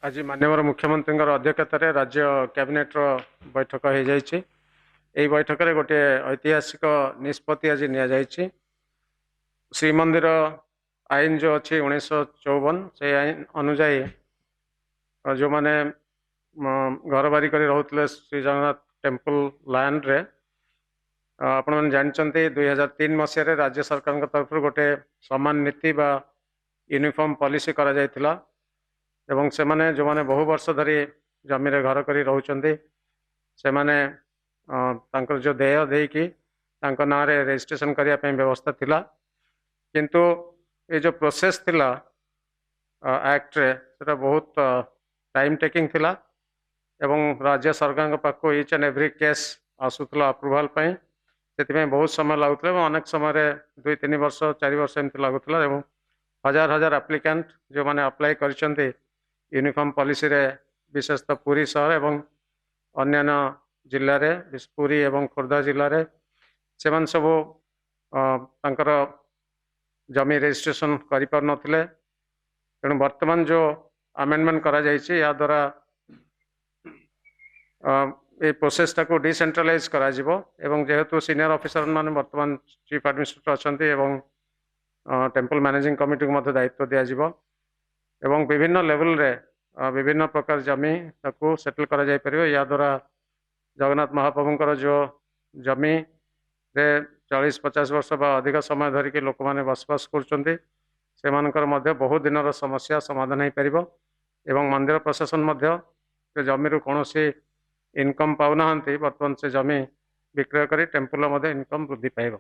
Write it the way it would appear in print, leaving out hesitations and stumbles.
ଆଜି ମାନ୍ୟବର ମୁଖ୍ୟମନ୍ତ୍ରୀଙ୍କର ଅଧ୍ୟକ୍ଷତାରେ ରାଜ୍ୟ କ୍ୟାବିନେଟ୍ର ବୈଠକ ହୋଇଯାଇଛି। ଏହି ବୈଠକରେ ଗୋଟିଏ ଐତିହାସିକ ନିଷ୍ପତ୍ତି ଆଜି ନିଆଯାଇଛି। ଶ୍ରୀମନ୍ଦିର ଆଇନ ଯେଉଁ ଅଛି 1954, ସେଇ ଆଇନ ଅନୁଯାୟୀ ଯେଉଁମାନେ ଘରବାରି କରି ରହୁଥିଲେ ଶ୍ରୀ ଜଗନ୍ନାଥ ଟେମ୍ପଲ ଲ୍ୟାଣ୍ଡରେ, ଆପଣମାନେ ଜାଣିଛନ୍ତି 2003 ମସିହାରେ ରାଜ୍ୟ ସରକାରଙ୍କ ତରଫରୁ ଗୋଟେ ସମାନ ନୀତି ବା ୟୁନିଫର୍ମ ପଲିସି କରାଯାଇଥିଲା ଏବଂ ସେମାନେ ଯେଉଁମାନେ ବହୁ ବର୍ଷ ଧରି ଜମିରେ ଘର କରି ରହୁଛନ୍ତି, ସେମାନେ ତାଙ୍କର ଯେଉଁ ଦେୟ ଦେଇକି ତାଙ୍କ ନାଁରେ ରେଜିଷ୍ଟ୍ରେସନ କରିବା ପାଇଁ ବ୍ୟବସ୍ଥା ଥିଲା। କିନ୍ତୁ ଏ ଯେଉଁ ପ୍ରୋସେସ୍ ଥିଲା ଆକ୍ଟରେ, ସେଟା ବହୁତ ଟାଇମ୍ ଟେକିଂ ଥିଲା ଏବଂ ରାଜ୍ୟ ସରକାରଙ୍କ ପାଖକୁ ଇଚ୍ ଆଣ୍ଡ ଏଭ୍ରି କେସ୍ ଆସୁଥିଲା ଆପ୍ରୁଭାଲ୍ ପାଇଁ। ସେଥିପାଇଁ ବହୁତ ସମୟ ଲାଗୁଥିଲା ଏବଂ ଅନେକ ସମୟରେ 2, 3 ବର୍ଷ, 4 ବର୍ଷ ଏମିତି ଲାଗୁଥିଲା ଏବଂ ହଜାର ହଜାର ଆପ୍ଲିକାଣ୍ଟ ଯେଉଁମାନେ ଆପ୍ଲାଏ କରିଛନ୍ତି ୟୁନିଫର୍ମ ପଲିସିରେ, ବିଶେଷତଃ ପୁରୀ ସହର ଏବଂ ଅନ୍ୟାନ୍ୟ ଜିଲ୍ଲାରେ, ପୁରୀ ଏବଂ ଖୋର୍ଦ୍ଧା ଜିଲ୍ଲାରେ, ସେମାନେ ସବୁ ତାଙ୍କର ଜମି ରେଜିଷ୍ଟ୍ରେସନ କରିପାରୁନଥିଲେ। ତେଣୁ ବର୍ତ୍ତମାନ ଯେଉଁ ଆମେଣ୍ଡମେଣ୍ଟ କରାଯାଇଛି, ଏହାଦ୍ୱାରା ଏଇ ପ୍ରୋସେସଟାକୁ ଡିସେଣ୍ଟ୍ରାଲାଇଜ୍ କରାଯିବ ଏବଂ ଯେହେତୁ ସିନିୟର ଅଫିସର ମାନେ ବର୍ତ୍ତମାନ ଚିଫ୍ ଆଡମିନିଷ୍ଟ୍ରେଟର ଅଛନ୍ତି ଏବଂ ଟେମ୍ପଲ ମ୍ୟାନେଜିଂ କମିଟିକୁ ମଧ୍ୟ ଦାୟିତ୍ୱ ଦିଆଯିବ ଏବଂ ବିଭିନ୍ନ ଲେଭେଲରେ ବିଭିନ୍ନ ପ୍ରକାର ଜମି ତାକୁ ସେଟଲ୍ କରାଯାଇପାରିବ। ଏହାଦ୍ୱାରା ଜଗନ୍ନାଥ ମହାପ୍ରଭୁଙ୍କର ଯେଉଁ ଜମିରେ 40, 50 ବର୍ଷ ବା ଅଧିକ ସମୟ ଧରିକି ଲୋକମାନେ ବସବାସ କରୁଛନ୍ତି, ସେମାନଙ୍କର ମଧ୍ୟ ବହୁ ଦିନର ସମସ୍ୟା ସମାଧାନ ହୋଇପାରିବ ଏବଂ ମନ୍ଦିର ପ୍ରଶାସନ ମଧ୍ୟ ସେ ଜମିରୁ କୌଣସି ଇନକମ୍ ପାଉନାହାନ୍ତି, ବର୍ତ୍ତମାନ ସେ ଜମି ବିକ୍ରୟ କରି ଟେମ୍ପଲର ମଧ୍ୟ ଇନକମ୍ ବୃଦ୍ଧି ପାଇବ।